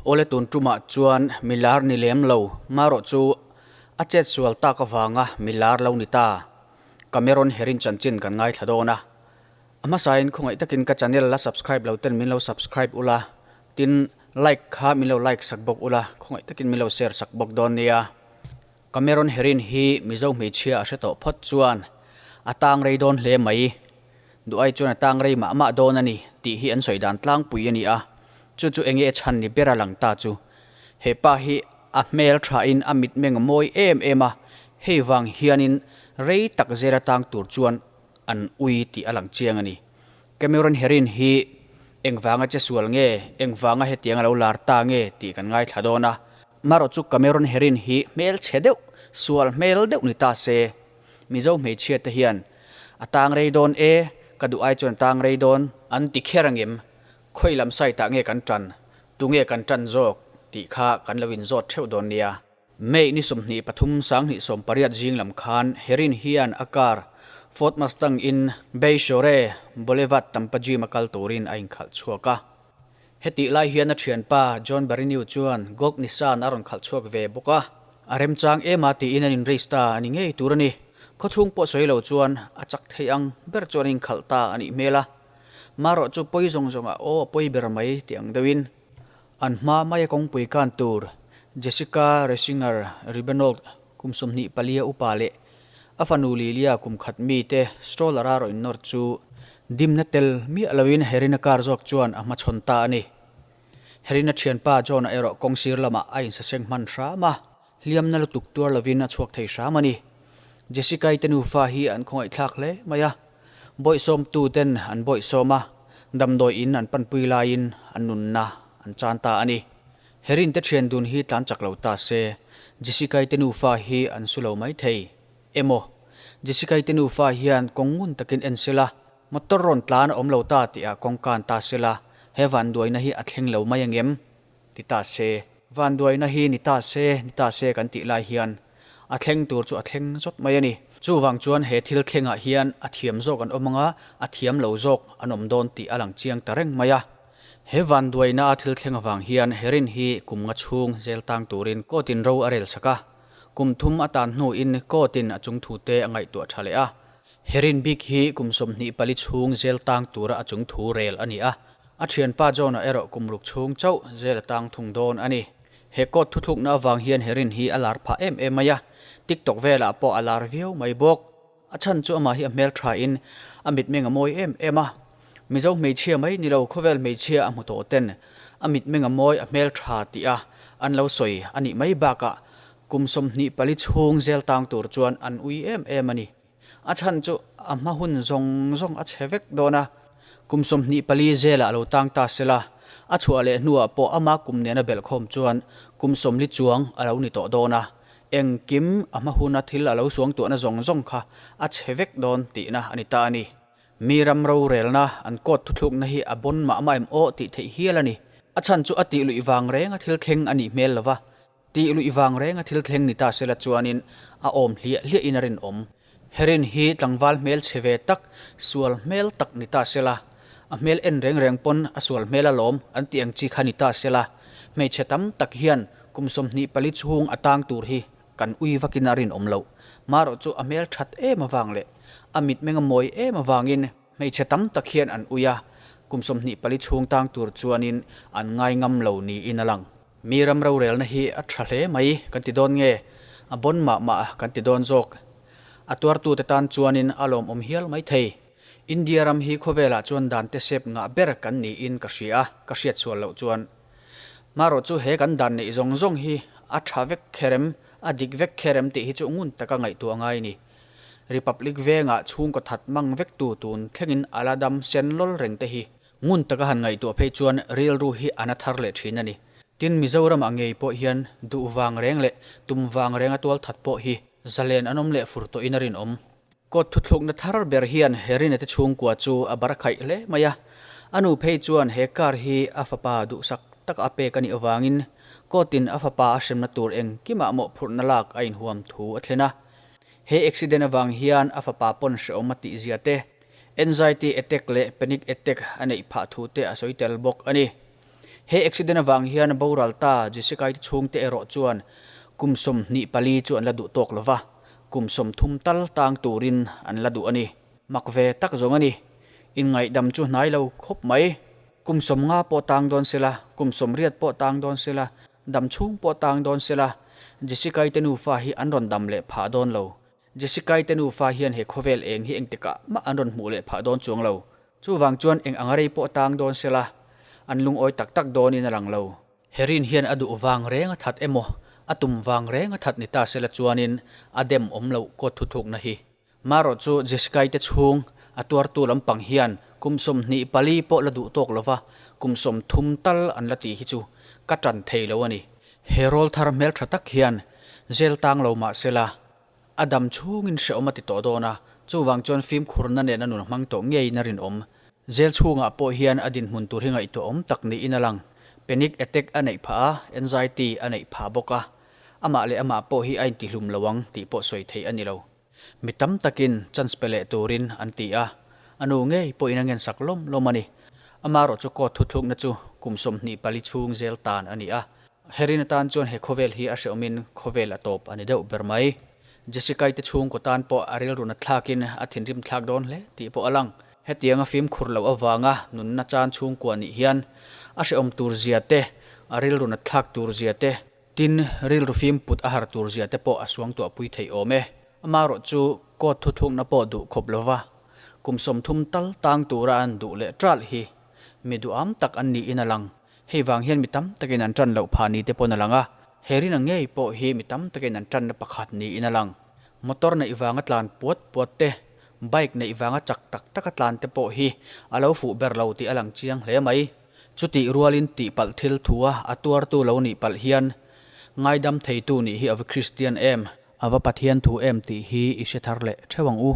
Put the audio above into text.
Awle tun tumah chuan milar ni lem lo marawh chu a chet sual tak avanga milar lo ni ta. Cameron Herin chanchin kan ngaithla dawn a. A hmasain khawngaih takin ka channel la subscribe lo ten min lo subscribe ula, tin like kha min lo like sak bawk ula, khawngaih takin min lo share sak bawk dawn nia. Cameron Herin hi Mizo hmeichhia a hre tawh phawt chuan a tang rei dawn hle mai. Duhai chuan a tang rei mah mah dawn a ni tih hi an sawi dan tlangpui a ni a, chu chu enge chhan ni ber a lang ta chu. He pa hi a hmel thain a mitmeng a mawi em em a, hei vang hianin rei tak zel a tang tur chuan an ui tih a lang chiang a ni. Cameron Herrin hi engvanga che sual nge, engvanga hetiang a lo lar ta nge tih kan ngaithla dawn a. Marawh chu Cameron Herrin hi hmel chhe deuh, sual hmel deuh ni ta se. Mizo hmeichhia te hian a tang rei dawn e, ka duh ai chuan a tang rei dawn. An ti kher angem, khawi lam site ah nge kan tan, tunge kan tan zawk tih kha kan lo inzawt theuh dawn nia. May ni 23 2018 zing lam khan Herrin hian a car Ford Mustang in Bay Shore Boulevard Tampa Gym a kal turin a inkhalh chhuak a. Hetih lai hian a thianpa John Barryneu chuan Gog Nissan a rawn khalh chhuak ve bawk a. A remchang em a tiin an in race ta a ni ngei tur a ni. Khawchhung pawh sawi lo chuan a chak thei ang ber chuan a inkhalh ta a nih hmel a. Marawh chu pawi zawng zawngah aw a pawi ber mai tih ang deuhin. An hma maia kawngpui kan tur Jessica Resinger Ribenold kum 24 a upa leh a fanu Lilia kum khat mite stroller a rawh innawr chu dimna tel miah loin Herina car zawk chuan a hmachhawn ta a ni. Herina thianpa John-a erawh kawngsir lamah a insaseng hman hram a, hliamna lutuk tuar lovin a chhuak thei hram a ni. Jessica-i te nufa hi an khawngaihthlak hle mai a, bawihsawmtu ten an bawihsawm a, damdawi in an panpui laiin an nunna an chan ta a ni. Herin te thian dun hi tlan chak lo ta se, Jessica-i te nufa hi an su lo mai thei. Emaw, Jessica-i te nufa hian kawng ngun takin en sela, motor rawn tlan a awm lo ta tihah kawng kan ta sela, he vanduaina hi a thleng lo mai angem? Ti ta se. Vanduaina hi ni ta se, ni ta se kan tih lai hian a thleng tur chu a thleng zawt mai a ni. Chuvang chuan he thil thlengah hian a thiam zawk an awm anga, a thiam lo zawk an awm dawn tih a lang chiang ta reng mai a. He vanduaina a thil thleng avang hian Herin hi kum nga chhung zel tang turin court-in ro a rel sak a. Kum thum a tan hnuin court-in a chung thute a ngaihtuah tha leh a. Herin bik hi kum 24 chhung zel tang tura a chung thu rel a ni a. A thianpa John-a erawh kum ruk chhung chauh zel a tang thung dawn a ni. He court thuthlukna avang hian Herin hi a lar phah em em mai a, TikTok velah pawh a lar viau mai bawk. A chhan chu amah hi a hmel thain a mitmeng a mawi em em a. Mizo hmeichhia mai ni lo khawvel hmeichhia a hmu tawh ten a mitmeng a mawi a hmel tha tih a an lo sawi a nih mai bakah kum 24 chhung zel tang tur chuan an ui em em a ni. A chhan chu a hma hun zawng zawng a chhe vek dawn a, kum 24 zelah a lo tang ta sela, a chhuah leh hnuah pawh ama kum nena belhkhawm chuan kum 40 chuang a lo ni tawh dawn a, engkim a hma huna thil a lo suangtuahna zawng zawng kha a chhe vek dawn tihna a ni ta a ni. Mi ram rorelna an court thuthlukna hi a bawn mah mah em aw tih theih hial a ni. A chhan chu a tih luih vang renga thil thleng a nih hmel lova, Tih luih vang renga thil thleng ni ta sela chuanin a awm hliah hliahin a rinawm. Herin hi tlangval hmel chhe ve tak, sual hmel tak ni ta sela, a hmel en reng reng pawn a sual hmel alawm an tih ang chi kha ni ta sela, hmeichhe tam tak hian kum 24 chhung a tang tur hi kan ui vakin a rinawm loh. Marawh chu a hmel that em avang leh a mitmeng a mawi em avangin hmeichhe tam tak hian an ui a, kum 24 chhung tang tur chuanin an ngai ngam lo niin a lang. Mi ram rorelna hi a tha hle mai kan ti dawn nge? A bawn mah mah kan ti dawn zawk. A tuartute tan chuanin a lawmawm hial mai thei. India ram hi khawvelah chuan dan te sep ngah ber kan niin ka hria a, ka hriat sual loh chuan. Marawh chu he kan dan neih zawng zawng hi a tha vek kherem, a dik vek kherem tih hi chu ngun taka ngaihtuah ngai a ni. Republic vengah chhungkaw that mang vektu tun thlengin a la dam sen lawl reng te hi Ngun taka han ngaihtuah phei chuan rilru hi a na thar leh thin a ni. Tin, Mizoram ah ngei pawh hian duh vang reng leh tum vang renga tual that pawh hi zalen an awm leh fur tawhin a rinawm. Court thuthlukna thar ber hian Herina te chhungkua chu a bar khaih hle mai a. A nu phei chuan he car hi a fapa duhsak taka a pek a nih avangin court in a fapa a hremna tur engkimah mawhphurhna lak a inhuam thu a thlen a. He accident avang hian a fapa pawn hrehawm a tihzia te, Anxiety attack leh panic attack a neih phah thu te a sawi tel bawk a ni. He accident avang hian boral ta Jessica-i te chhungte erawh chuan kum 24 chu an la duh tawk lo va, kum 30 tal tang turin an la duh a ni. Mak ve tak zawng a ni. Inngaihdam chu hnai lo khawp mai. Kum 50 pawh tang dawn se la, kum 80 pawh tang dawn se la, dam chhung pawh tang dawn se la, Jessica-i te nufa hi an rawn dam leh phah dawn lo. Jessica-i te nufa hian he khawvel eng hi engtikah mah an rawn hmuh leh phah dawn chuang lo. Chuvang chuan eng anga rei pawh tang dawn se la, an lungawi tak tak dawnin a lang lo. Herin hian a duh vang reng a that emaw, a tum vang reng a that ni ta se la chuanin a dem awm loh kawt thuthlukna hi. Marawh chu Jessica-i te chhung a tuartu lampang hian kum 24 pawh la duh tawk lova kum 30 tal an la tih hi chu ka tan thei lo a ni. He rawlthar hmeltha tak hian jail tang lo mah se la, A dam chhungin hrehawm a ti tawh dawn a, chuvang chuan fimkhurna nen a nun hmang tawh ngeiin a rinawm. Jail chhungah pawh hian a dinhmun tur hi ngaihtuahawm tak niin a lang. Panic attack a neih phah a, anxiety a neih phah bawk a. Amah leh amah pawh hi a intihlum lo ang tih pawh sawi theih a ni lo. Mi tam takin chance pe leh turin an ti a, a nu ngei pawhin a ngensak lawm lawm a ni. Amaherawh chu court thuthlukna chu kum 24 chhung jail tan a ni a, Herin atan chuan he khawvel hi a hrehawmin khawvel a tawp a ni deuh ber mai. Jessica-i te chhungkaw tan pawh a rilru nat thlakin a thinrim thlak dawn hle tih pawh a lang. Hetianga fimkhur loh avanga nunna chan chhungkua nih hian a hrehawm tur zia te, a rilru nat thlak tur zia te, tin rilru fim put a har tur zia te pawh a suangtuahpui theih awm e. Amaherawh chu court thuthlukna pawh duh khawp lova kum 30 tal tang tura an duh leh ṭalh hi mi duham tak an niin a lang. Hei vang hian mi tam takin an ṭan loh phah ni te pawn a lang a, he rina ngei pawh hi mi tam takin an ṭanna pakhat niin a lang. Motor neih vanga tlan puat puat te, bike neih vanga chak tak taka tlan te pawh hi a lo fuh ber lo tih a lang chiang hle mai. Chutih rualin tihpalh thil thua a tuartu lo nih palh hian ngaidam theitu nih hi a va Kristian em? A va Pathian thu em tih hi i hre thar leh theuh ang u.